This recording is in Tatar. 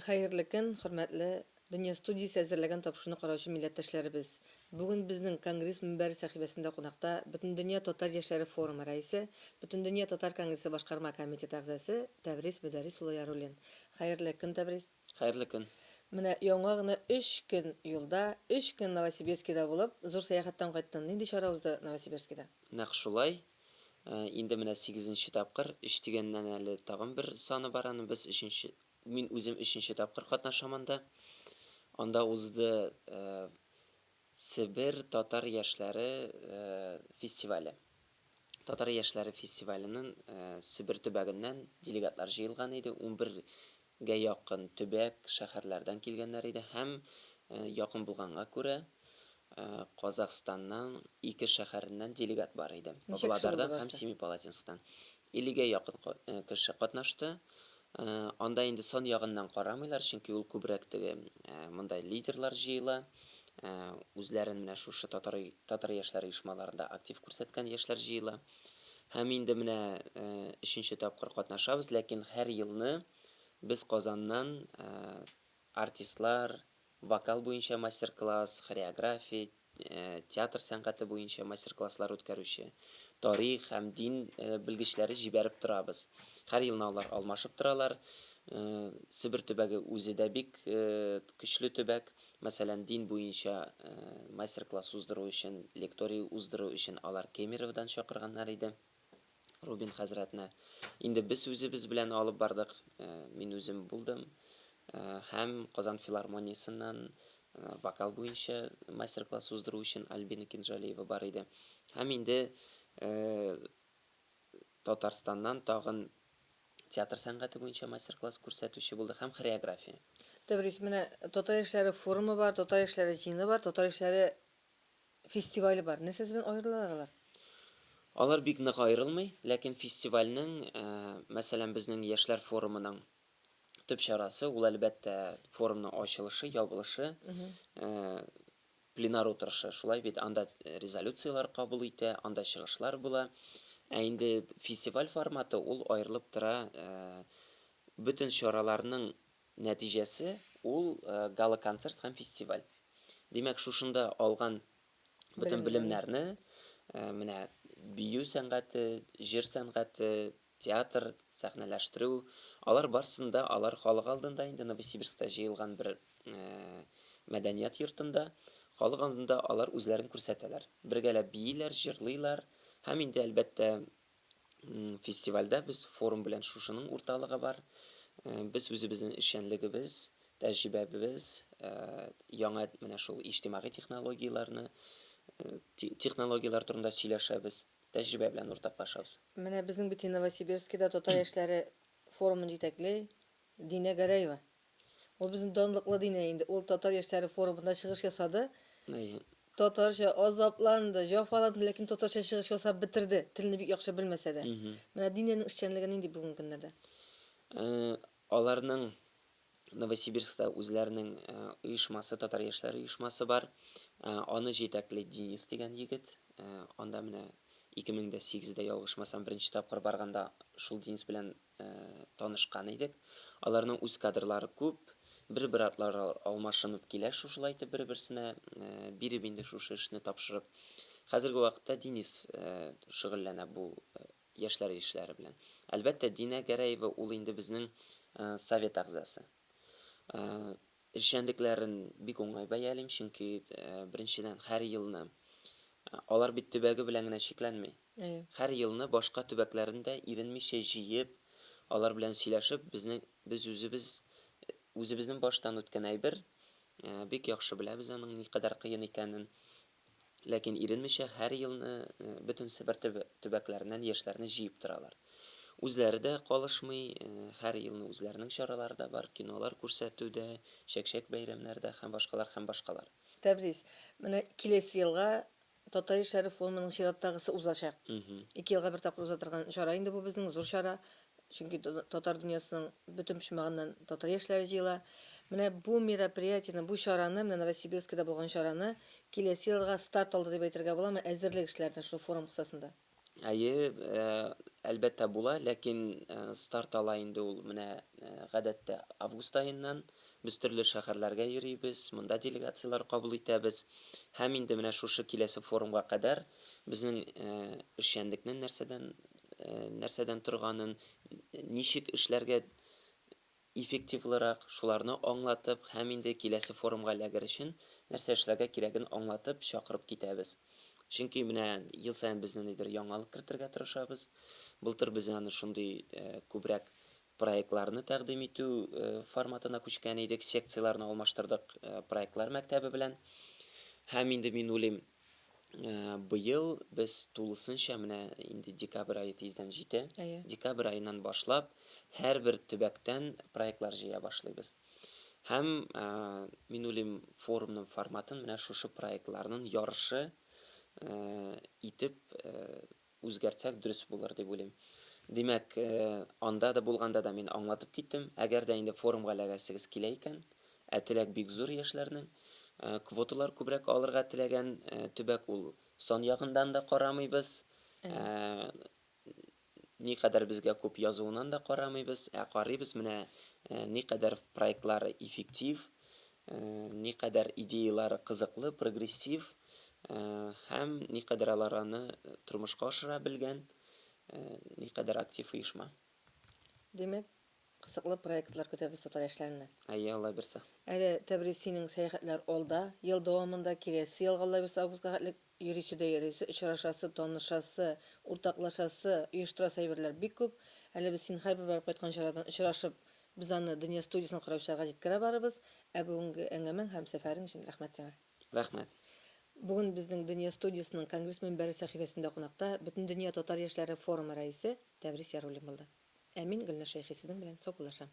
Хәерле көн, хөрмәтле Дөнья студиясе әзерләгән тапшыруны караучы милләттәшләребез! Бүген безнең Конгресс мөнбәре сәхибәсендә кунакта Бөтендөнья татар яшьләре форумы рәисе, Бөтендөнья татар конгрессы башкарма комитеты әгъзасы Тәбрис Мөдәррис улы Яруллин. Хәерле көн, Тәбрис! Хәерле көн! Менә яңа гына өч көн юлда, өч көн Новосибирскида булып, зур сәяхәттән кайттың. Нинди чара узды Новосибирскида? Нәкъ шулай. Инде менә сигезенче тапкыр, өч дигәннән әле тагын бер саны бар аның, без өченче, мин үзем өченче тапкыр катнашам анда. Анда узды Себер татар яшьләре фестивале. Татар яшьләре фестиваленең Себер төбәгеннән делегатлар җыелган иде, 11 гә якын төбәк, шәһәрләрдән килгәннәр иде һәм якын булганга күрә, Казахстаннан ике шәһәреннән делегат бар иде, Ничә кеше булды Павлодардан һәм барысы? Семипалатинсктан. 50 гә якын кеше катнашты. Анда инде сан ягыннан карамыйлар, чөнки ул күбрәк теге монда лидерлар җыела, үзләрен менә шушы татар татар яшьләре оешмаларында актив күрсәткән яшьләр җыела. Һәм инде менә өченче тапкыр катнашабыз, ләкин һәр елны без Казаннан артистлар, вокал буенча мастер-класс, хореография, театр сәнгате буенча мастер-класслар үткәрүче, тарих һәм дин белгечләре җибәреп торабыз. Һәр елны алар алмашып торалар. Себер төбәге үзе дә бик көчле төбәк. Мәсәлән, дин буенча мастер-класс уздыру өчен, лекторий уздыру өчен алар Кемероводан чакырганнар иде Рубин хәзрәтне. Инде без үзебез белән алып бардык, мин үзем булдым. Һәм Казан филармониясеннән вокал буенча мастер-класс уздыру өчен Альбина Кинжалиева бар иде. Һәм инде Татарстаннан тагын театр сәнгате буенча мастер-класс күрсәтүче булды һәм хореография. Тәбрис, менә татар яшьләре форумы бар, татар яшьләре җыены бар, татар яшьләре фестивале бар. Нәрсәсе белән аерылалар алар? Алар бик нык аерылмый, ләкин фестивальнең, мәсәлән, безнең яшьләр форумының төп чарасы, ул, әлбәттә, форумның ачылышы, ябылышы, пленар утырышы, шулай бит, анда резолюцияләр кабул итә, анда чыгышлар була. Ә инде фестиваль форматы ул аерылып тора, бөтен чараларның нәтиҗәсе ул гала-концерт һәм фестиваль. Димәк, шушында алган бөтен белемнәрне, менә бию сәнгате, җыр сәнгате, Театр, сәхнәләштерү, алар барысын да алар халык алдында инде Новосибирскта җыелган бер мәдәният йортында, халык алдында алар үзләрен күрсәтәләр. Бергәләп бииләр, җырлыйлар һәм инде, әлбәттә, фестивальдә без форум белән шушының урталыгы бар. Без үзебезнең эшчәнлегебез, тәҗрибәбез, яңа менә шул иҗтимагый технологияләрне, технологияләр турында сөйләшәбез. Тәҗрибә белән уртаклашабыз. Менә безнең бит Новосибирскида татар яшьләре форумын җитәкли Динә Гәрәева. Ул безнең данлыклы Динә инде. Ул татар яшьләре форумында чыгыш ясады. Әйе. Татарча азапланды, җафаланды, ләкин татарча чыгыш ясап бетерде, телне бик яхшы белмәсә дә. Менә Динәнең эшчәнлеге нинди бүгенге көннәрдә? Аларның Новосибирскта үзләренең оешмасы, татар яшьләре оешмасы бар. Аны җитәкли Денис дигән егет. Анда менә 2008 дә ялгышмасам, беренче тапкыр барганда шул Денис белән танышкан идек. Аларның үз кадрлары күп. Бер-бер артлы алмашынып килә шушылай итеп бер-берсенә биреп инде шушы эшне тапшырып. Хәзерге вакытта Денис шөгыльләнә бу яшьләр эшләре белән. Әлбәттә, Динә Гәрәева ул инде безнең совет әгъзасы. Эшчәнлекләрен бик уңай бәялим, чөнки, беренчедән, һәр елны алар бит төбәге белән генә чикләнми. Һәр елны башка төбәкләрен дә иренмичә җыеп, алар белән сөйләшеп, безнең, без үзебез, үзебезнең баштан үткән әйбер, бик яхшы беләбез аның никадәр кыен икәнен. Ләкин иренмичә һәр елны бөтен Себер төбәкләреннән яшьләрне җыеп торалар. Үзләре дә калышмый, һәр елны үзләренең чаралары да бар, кинолар күрсәтү дә, чәкчәк бәйрәмнәре дә һәм башкалар, һәм башкалар. Тәбрис, менә киләсе елга Татар яшьләре форумының чираттагысы узачак. Ике елга бер тапкыр уза торган чара инде бу безнең, зур чара. Чөнки татар дөньясының бөтен почмагыннан татар яшьләре җыела. Менә бу мероприятиене, бу чараны, менә Новосибирскида булган чараны киләсе елга старт алды дип әйтергә буламы, әзерлек эшләренә шул форум кысасында? Әйе, әлбәттә була, ләкин старт ала инде ул менә гадәттә август аеннан. Без төрле шәһәрләргә йөрибез, монда делегацияләр кабул итәбез. Һәм инде менә шушы киләсе форумга кадәр безнең эшчәнлекнең нәрсәдән нәрсәдән торганын, ничек эшләргә эффективлырак, шуларны аңлатып һәм инде киләсе форумга эләгер өчен нәрсә эшләргә кирәген аңлатып чакырып китәбез. Чөнки менә ел саен без ниндидер яңалык кертергә тырышабыз. Былтыр без аны шундый күбрәк проектларны тәкъдим итү форматына күчкән идек, секцияләрне алмаштырдык проектлар мәктәбе белән. Һәм инде мин уйлыйм, быел без тулысынча менә инде декабрь ае тиздән җитә. Әйе. Декабрь аеннан башлап һәрбер төбәктән проектлар җыя башлыйбыз. Һәм мин уйлыйм, форумның форматын менә шушы проектларның ярышы итеп үзгәртсәк дөрес булыр дип уйлыйм. Димәк, анда да булганда да мин аңлатып киттем. Әгәр дә инде форумга эләгәсегез килә икән, ә теләк бик зур яшьләрнең, квоталар күбрәк алырга теләгән төбәк ул. Сан ягыннан да карамыйбыз, никадәр безгә күп язуыннан да карамыйбыз, ә карыйбыз менә никадәр проектлары эффектив, никадәр идеялары кызыклы, прогрессив һәм никадәр алар аны тормышка ашыра белгән, никадәр актив оешма. Димәк, кызыклы проектлар көтәбез татар яшьләреннән. Әйе, Алла бирсә. Әле, Тәбрис, синең сәяхәтләр алда, ел дәвамында, киләсе елга, Алла бирсә, августка хәтле Йөрисе дә йөрисе, очрашасы, танышасы, уртаклашасы, оештырасы әйберләр бик күп. Әле без син һәрбер барып кайткан чарадан очрашып, без аны Дөнья студиясен караучыларга җиткерә барырбыз. Ә бүгенге әңгәмәң һәм сәфәрең өчен рәхмәт сиңа. Рәхмәт. Бүген безнең Дөнья студиясенең Конгресс мөнбәре сәхифәсендә кунакта Бөтендөнья татар яшьләре форумы рәисе Тәбрис Яруллин булды. Ә мин, Гөлназ Шәйхи, сезнең белән саубуллашам.